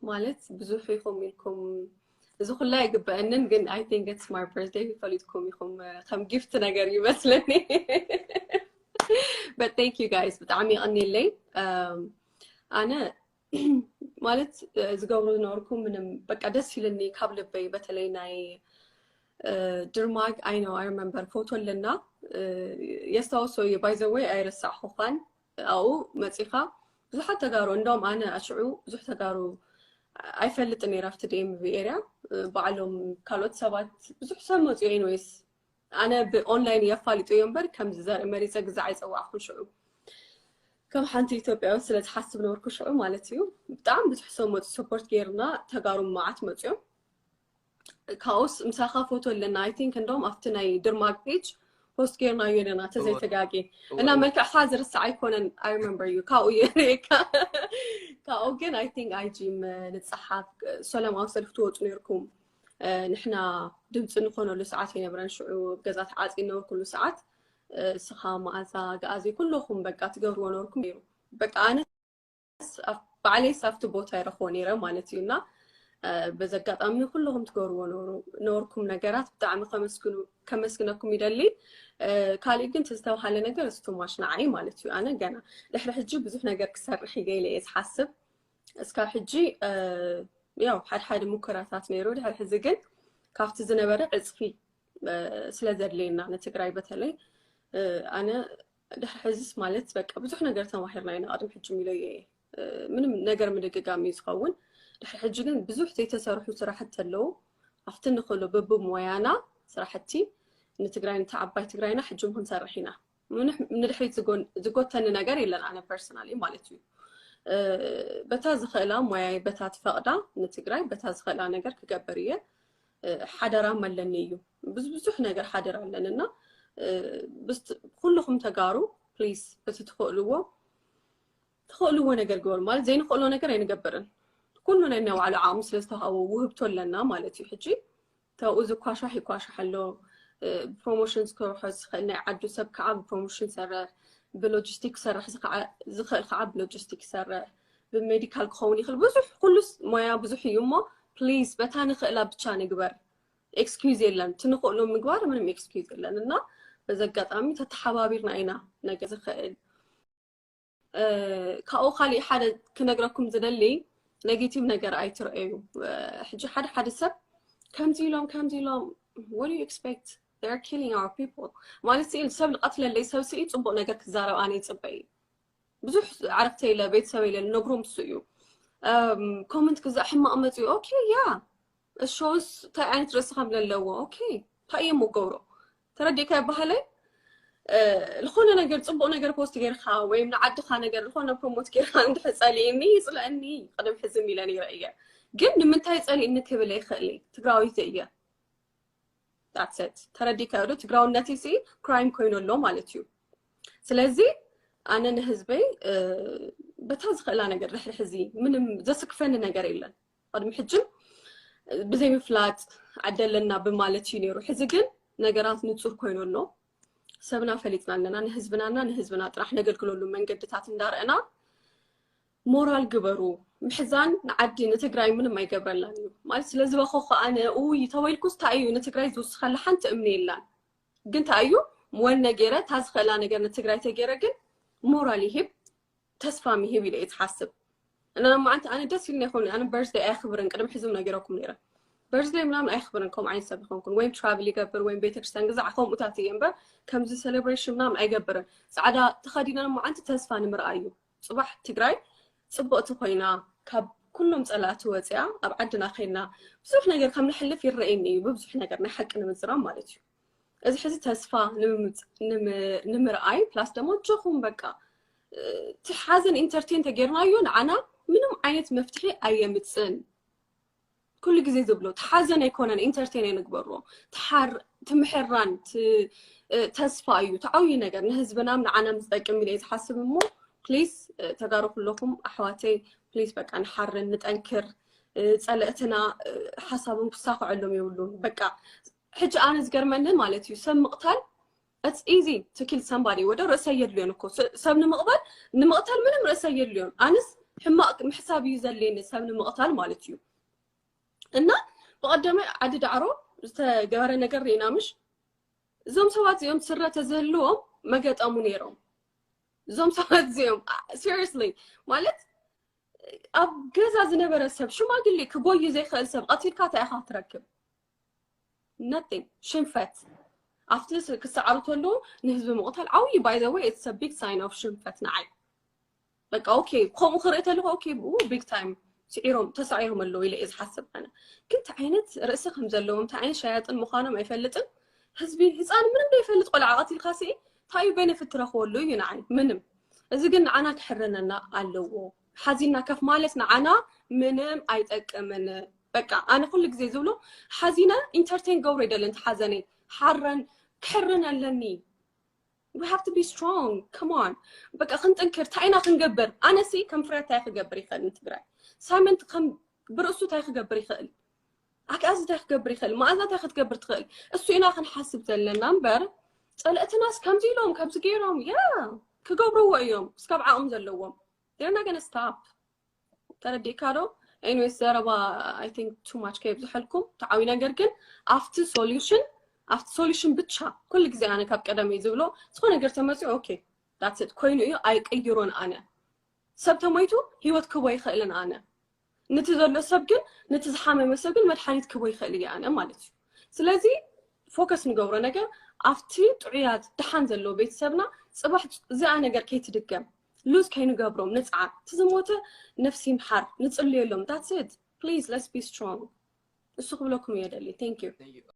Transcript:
ማለት ብዙሕ ኢኹም ኢልኩም፣ እዚ ኩላ ኣይግበአንን፣ ግን I think it's my birthday፣ ፈሊጥኩም ኢኹም፣ ከም ጊፍት ነገር ይመስለኒ። But thank you guys፣ ብጣዕሚ የቐንየለይ። ኣነ ማለት ዝገብሩ ዝነበርኩ ምንም በቃ ደስ ኢልኒ ካብ ልበይ። በተለይ ናይ ድርማግ፣ I know, I remember፣ ፎቶ ኣለና፣ የስታውሶ እዩ። By the way፣ ኣይረሳዕኹኻን። ኣብኡ መፂኻ ብዙሓት ተጋሩ፣ እንደውም ኣነ ኣሽዑ ብዙሕ ተጋሩ ኣይፈልጥን ነይረ ኣብቲ ዲኤምቪ ኤርያ። ባዕሎም ካልኦት ሰባት ብዙሕ ሰብ መፅኡ። Anyways፣ ኣነ ብኦንላይን የፋልጡ እዮ እምበር ከምዚ ዘርኢ መሪፀ ግዛዕ ኣይፀዋዕኩን። ሽዑ ከም ሓንቲ ኢትዮጵያዊ ስለ ዝሓስብ ነበርኩ ሽዑ ማለት እዩ። ብጣዕሚ ብዙሕ ሰብ መፁ፣ ሰፖርት ገይርና፣ ተጋሩ መዓት መፅዮም። ካብኡስ ምሳኻ ፎቶ ኣለና፣ I think እንደውም ኣብቲ ናይ ድርማግ ፔጅ ፖስት ገይርናዮ ኣለና ተዘይተጋጌ። እና መልክዕኻ ዝርሳዕ ኣይኮነን፣ I remember you። ካብኡ የርእየካ። ካብኡ ግን I think IG ንፀሓፍ፣ ሰላማዊ ሰልፊ ትወፁ ነይርኩም። ንሕና ድምፂ ንኾነሉ ሰዓት ኣይነበረን ሽዑ፣ ገዛ ተዓፂ ነበርኩሉ ሰዓት። እስኻ፣ መኣዛ፣ ገኣዜ፣ ኩለኹም በቃ ትገብርዎ ነበርኩም ነይሩ። በቃ ኣነ ባዕለይስ ኣብቲ ቦታ ይረኽቦ ነይረ ማለት እዩ። እና በዚ ኣጋጣሚ ኩለኹም ትገብርዎ ነበርኩም ነገራት ብጣዕሚ ከመስግነኩም ይደሊ። ካልእ ግን ዝተባሃለ ነገር እሱ ቱማሽ ንዓይ ማለት እዩ። ኣነ ገና ድሕሪ ሕጂ ብዙሕ ነገር ክሰርሕ ኢለ እየ ዝሓስብ። እስካብ ሕጂ ያው ሓደ ሓደ ሙከራታት ነይሩ። ድሕሪ ሕዚ ግን ካብቲ ዝነበረ ዕፅፊ ስለ ዘድልየና ንትግራይ በተለይ ኣነ ድሕሪ ሕዚስ ማለት በቃ ብዙሕ ነገር ተማሂርና ኢና። ቅድሚ ሕጂ ኢለ እየ፣ ምንም ነገር ምድግጋም እዩ ዝኸውን። ድሕሪ ሕጂ ግን ብዙሕ ዘይተሰርሑ ስራሕቲ ኣለዉ። ኣብቲ ንኽእሎ በብሞያና ስራሕቲ ንትግራይ፣ ነታ ዓባይ ትግራይና ሕጂ ክንሰርሕ ኢና። ንድሕሪት ዝጎተኒ ነገር የለን፣ ኣነ ፐርሰናሊ ማለት እዩ። በታ ዝኽእላ ሞያይ፣ በታ ትፈቕዳ ንትግራይ በታ ዝኽእላ ነገር ክገብር እየ። ሓደራ ኣለኒ እዩ፣ ብዙሕ ነገር ሓደራ ኣለኒ። እና ኩልኹም ተጋሩ ፕሊስ በቲ ትኽእልዎ ትኽእልዎ ነገር ግበሩ። ማለት ዘይንኽእሎ ነገር ኣይንገብርን። ኩሉ ናይ ናይ ባዕሉ ዓቕሚ ስለ ዝተዋሃቦ ውህብቶ ኣለና ማለት እዩ። ሕጂ ተብኡ ዝኳሻሕ ይኳሻሕ ኣሎ። ብፕሮሞሽን ክሰርሖ ዝኽእል ናይ ዓዱ ሰብ ከዓ ብፕሮሞሽን ይሰርሕ፣ ብሎጂስቲክ ክሰርሕ ዝኽእል ከዓ ብሎጂስቲክ ይሰርሕ፣ ብሜዲካል ክኸውን ይኽእል። ብዙሕ ኩሉስ ሞያ ብዙሕ እዩ እሞ ፕሊዝ በታ ንኽእላ ብቻ ንግበር። ኤክስኪዩዝ የለን፣ ትንኽእሎ ምግባር ምንም ኤክስኪዩዝ የለን። እና በዚ ኣጋጣሚ ተተሓባቢርና ኢና ነገር ዝኽእል። ካብኡ ካሊእ ሓደ ክነግረኩም ዝደሊ ኔጌቲቭ ነገር ኣይትረአዩ። ሕጂ ሓደ ሓደ ሰብ ከምዚ ኢሎም ከምዚ ኢሎም፣ what do you expect? They're killing our people። ማለት ስኢል ሰብ ዝቐትለለይ ሰብ ስኢ ፅቡቕ ነገር ክዛረብ ኣነ ይፅበይ። ብዙሕ ዓረክተ ኢለ ቤተሰብ ኢለ ነግሮም እሱ እዩ። ኮመንት ክዛዕ ሕማቕ መፅኡ፣ ኦኬ ያ እሾስ እንታይ ዓይነት ርእሲ ከም ዘለዎ፣ ኦኬ እንታይ እዮም ገብሮ ተረዲእካ ይበሃለይ። ዝኾነ ነገር ፅቡቕ ነገር ፖስት ጌርካ ወይም ንዓድኻ ነገር ዝኾነ ፕሮሞት ጌርካ እንድሕር ፀሊእኒ ይፅልእኒ። ቅድም ሕዝም ኢለ ነይረ እየ፣ ግን ንምንታይ ፀሊእኒ ክብል ኣይኽእል። ትግራዊት እየ። That's it። ተረዲእካ ዶ? ትግራውነትይ ሲ ክራይም ኮይኑ ኣሎ ማለት እዩ። ስለዚ ኣነ ንህዝበይ በታ ዝኽእላ ነገር ድሕሪ ሕዚ ምንም ዘስክፈኒ ነገር የለን። ቅድሚ ሕጅም ብዘይ ምፍላጥ ዓዲ ኣለና ብማለት እዩ ነይሩ። ሕዚ ግን ነገራት ንጹር ኮይኑ ኣሎ። ሰብና ፈሊጥና ኣለና። ንህዝብናና ንህዝብና ጥራሕ ነገልግለሉ መንገድታት እንዳረእና ሞራል ግበሩ። ምሕዛን ንዓዲ ንትግራይ ምንም ኣይገብረላን እዩ ማለት ስለ ዝበኸኹ ኣነ ውይ ተወይልኩስ እንታይ እዩ ንትግራይ ዝውስኸላ ሓንቲ እምኒ የላን። ግን እንታይ እዩ ወነ ገይረ እታ ዝኽእላ ነገር ንትግራይ ተገይረ ግን ሞራል ይህብ ተስፋ ምሂብ ኢለ እየ ዝሓስብ። እና መዓንቲ ኣነ ደስ ኢልና ይኸውን ኣነ በርዝደይ ኣይኽብርን ቅድሚ ሕዝም ነጊረኩም ነይረ። በርዝደይ ምናምን ኣይኽብርን ከምኡ ዓይነት ሰብ ይኾንኩን ወይም ትራቭል ይገብር ወይም ቤተክርስትያን ግዛዕ ከምኡታት እየ እምበር ከምዚ ሴሌብሬሽን ምናምን ኣይገብርን። ፃዕዳ ተኸዲነ መዓንቲ ተስፋ ንምርኣይ እዩ። ፅባሕ ትግራይ ፅብቕቲ ኮይና ካብ ኩሎም ፀላእቲ ወፂኣ ኣብ ዓድና ከይና ብዙሕ ነገር ከም ንሕልፍ ይረኣየኒ እዩ። ብብዙሕ ነገር ናይ ሓቂ ንምዝራብ ማለት እዩ። እዚ ሕዚ ተስፋ ንምምፅ- ንም- ንምርኣይ ፕላስ ደግሞ ጆኹም በቃ እቲ ሓዘን ኢንተርቴን ተጌርናዮ ንዓና ምንም ዓይነት መፍትሒ ኣየምፅን። ኩሉ ግዜ ዝብሎ እቲ ሓዘን ኣይኮነን ኢንተርቴን ኣይንግበሮ። ትሓር ትምሕራን ት- እ፣ ተስፋ እዩ እቲ ዓብዪ ነገር ንህዝብናም ንዓና ዝጠቅም ኢለ እየ ዝሓስብ እሞ ፕሊስ ተጋሩ ኩለኹም ኣሕዋተይ ፕሊስ በቃ ንሓርን ንጠንክር። እ፣ ፀለእትና እ፣ ሓሳቦም ክሳኽዐሎም የብሉን በቃ። ሕጂ ኣነ ዝገርመኒ ማለት እዩ ሰብ ምቕታል it's easy to kill somebody ወደ ርእሰ የድልዮን እኮ ስ- ሰብ ንምቕባል ንምቕታል ምንም ርእሰ የድልዮን ኣነስ ሕማቕ ምሕሳብ እዩ ዘድልየኒ ሰብ ንምቕታል ማለት እዩ። እና ብቐደመ ዓዲ ዳዕሮ ዝተገበረ ነገር ርኢና ምሽ? እዞም ሰባት እዚኦም ስረ ተዝህልዎም መገጠሙ ነይሮም። እዞም ሰባት እዚኦም seriously ማለት ኣብ ገዛ ዝነበረ ሰብ ሽማግሌ ክጎይ ዘይክእል ሰብ ቀቲልካ እንታይ ኢኻ ትረክብ? Nothing። ሽንፈት ኣብቲ ክሰዓሩ ከለዉ ንህዝቢ ምቕታል ዓብዪ by the way it's a big sign of ሽንፈት ንዓይ። በቃ okay ከምኡ ክርኢ ተለኹ okay big time ስዒሮም ተሳዒሮም ኣለዉ ኢለ እየ ዝሓስብ ኣነ። ግን እንታይ ዓይነት ርእሲ ከም ዘለዎም እንታይ ዓይነት ሸያጥን ምዃኖም ኣይፈልጥን። ህዝቢ ህፃን ምንም ዘይፈልጥ ቆልዓ ቀቲልካ ሲ እንታይ እዩ benefit ትረኽበሉ እዩ ንዓይ ምንም። እዚ ግን ንዓና ክሕረነና ኣለዎ። ሓዚና ከፍ ማለት ንዓና ምንም ኣይጠቅምን። በቃ ኣነ ኩሉ ግዜ ዝብሎ ሓዚነ entertain ገብሮ ይደለ እንተ ሓዘነይ ሓረን ክሕርን ኣለኒ። We have to be strong. Come on. በቃ ክንጥንክር እንታይ ኢና ክንገብር? ኣነሲ ከም ፍርያት እንታይ ክገብር ይኽእል ንትግራይ? ሳይመንት ከም ብርእሱ እንታይ ክገብር ይኽእል? ኣክኣዚ እንታይ ክገብር ይኽእል? መኣዛ እንታይ ክትገብር ትኽእል? እሱ ኢና ክንሓስብ ዘለና እምበር ጸለእትናስ ከምዚ ኢሎም ከምዚ ገይሮም ያ ክገብርዎ እዮም እስካብ ዓቕም ዘለዎም። They're not gonna stop. ተረዲእካ ዶ? Anyways ዘረባ I think too much ከየብዝሐልኩም ተዓዊ ነገር ግን ኣብቲ solution ኣብቲ solution ብቻ ኩሉ ግዜ ኣነ ካብ ቀደመይ ዝብሎ ዝኾነ ነገር ተመፅኡ okay that's it ኮይኑ እዩ ኣይቅይሮን ኣነ ሰብ ተሞይቱ ህይወት ክቦ ይኽእልን ኣነ ንቲ ዘሎ ሰብ ግን ንቲ ዝሓመመ ሰብ ግን መድሓኒት ክቦ ይኽእል እየ ኣነ ማለት እዩ ስለዚ focus ንገብሮ ነገር ኣብቲ ጥዑያት ድሓን ዘለዎ ቤተሰብና ፅባሕ እዚኣ ነገር ከይትድገም lose ከይንገብሮም ንፅዓር እቲ ዝሞተ ነፍሲ ይምሓር ንፅልየሎም that's it please let's be strong እሱ ክብለኩም እየ ደሊ thank you